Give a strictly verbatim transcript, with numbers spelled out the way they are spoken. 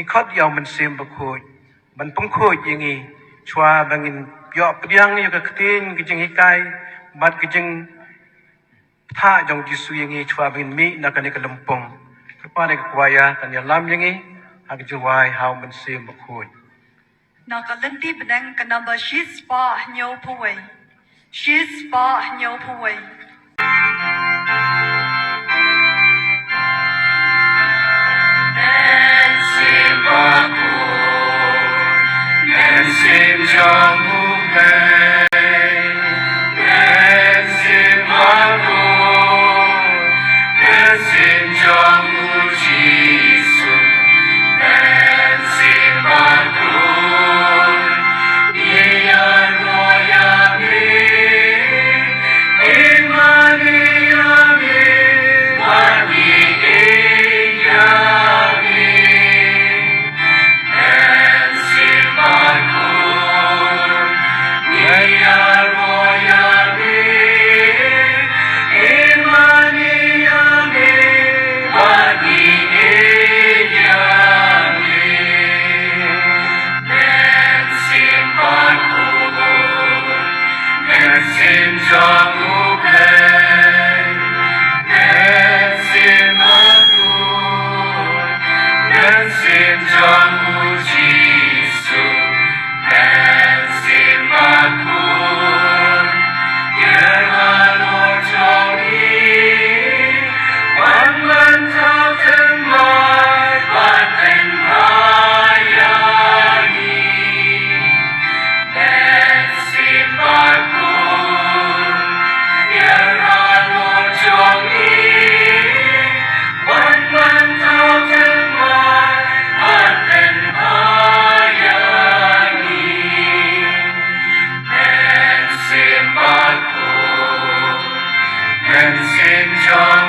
Khot ïa u Mynsiem Bakhuid ban pynkhuid ïa ngi, shuwa ba ngin ïoh pdiang ïa ka ktien, ka jinghikai bad ka jingpynthah jong u Jisu ïa ngi, shuwa ba ngin mih na kane ka lympung. Kyrpad ïa ka kwaya kan ïalam ïa ngi ha ka jingrwai ha u Mynsiem Bakhuid. Na ka lynti bneng ka number shispah hynñiewphew wei. Shispah hynñiewphew wei. Mynsiem Bakhuid, Mynsiem jong U Blei, Mynsiem Bakhuid, Mynsiem jong U Jisu, Mynsiem Bakhuid, ngi ïaroh ïa me, ïa me, ïa me, bad ngi ïeit ïa me. Mynsiem Bakhuid, ngi ïaroh ïa me, ïa me, ïa me, bad ngi ïeit ïa me. Mynsiem Bakhuid, Mynsiem jong U Blei, Mynsiem Bakhuid, Mynsiem jong U Jisu, Mynsiem Bakhuid, ïa ka halor jong ngi, wan ban thaw thymmai bad pynbna ïa ngi. Mynsiem Bakhuid, ïa ka halor jong ngi, wan ban thaw thymmai bad pynbna ïa ngi. Mynsiem Bakhuid, Mynsiem jong